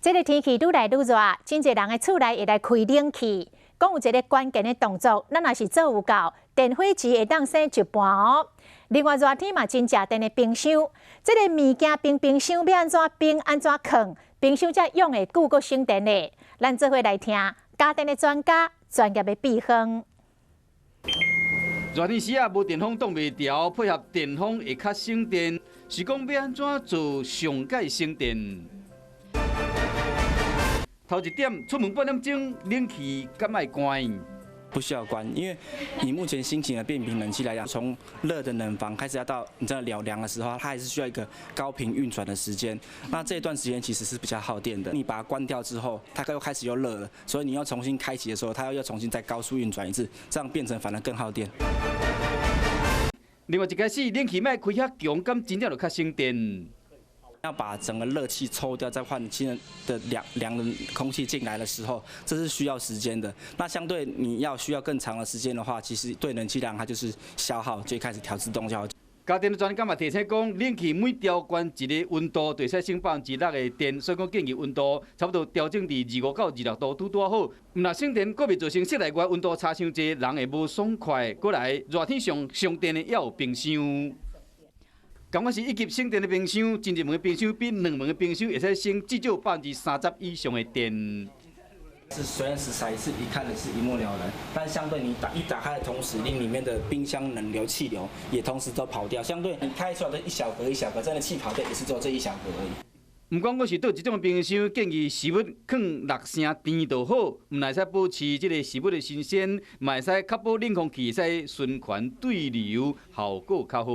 這个天氣愈來愈熱，真濟人的厝內會來開冷氣。講有一个關鍵的動作，咱若是做有夠，電費只會當省一半哦。另外熱天嘛真食電的冰箱，這个物件冰冰箱欲按怎冰按怎囥，冰箱才用會久閣省電的。咱做伙來聽家電的專家專業的秘方。熱天時啊，無電風擋袂牢，配合電風會較省電。是講欲按怎做上蓋省電？頭一點，出門半點鐘，冷氣敢愛關？不需要關，因為以目前新型的變頻冷氣來講，從熱的冷房開始要到你真的涼涼的時候，它還是需要一個高頻運轉的時間。那這段時間其實是比較耗電的。你把它關掉之後，它又開始又熱了，所以你要重新開啟的時候，它又要重新再高速運轉一次，這樣變成反而更耗電。另外一開始冷氣莫開遐強，敢真正就較省電？要把整個熱氣抽掉，再換新的涼涼的空氣進來的時候，這是需要時間的。那相對你要需要更長的時間的話，其實對冷氣量它就是消耗，就開始調自動就好。家電的專家嘛提醒講，冷氣每調懸一个溫度，就會使省6%的電，所以講建議溫度差不多調整佇25到26度拄拄好。毋但省電，閣袂造成室內外溫度差傷濟，人會無爽快。閣來熱天上省電的猶有冰箱。仝款是一級省電的冰箱，真一門的冰箱比兩門的冰箱會使省至少30%以上的電。是雖然是食材是一看的是一目了然，但相對你一打開的同時，你裡面的冰箱冷流氣流也同時都跑掉。相對你開出來的一小格一小格，真的氣跑掉也是只有這一小格而已。毋管閣是佗一種冰箱，建議食物囥六成甜就好，毋但會使保持這个食物的新鮮，嘛會使確保冷空氣會使循環對流，效果較好。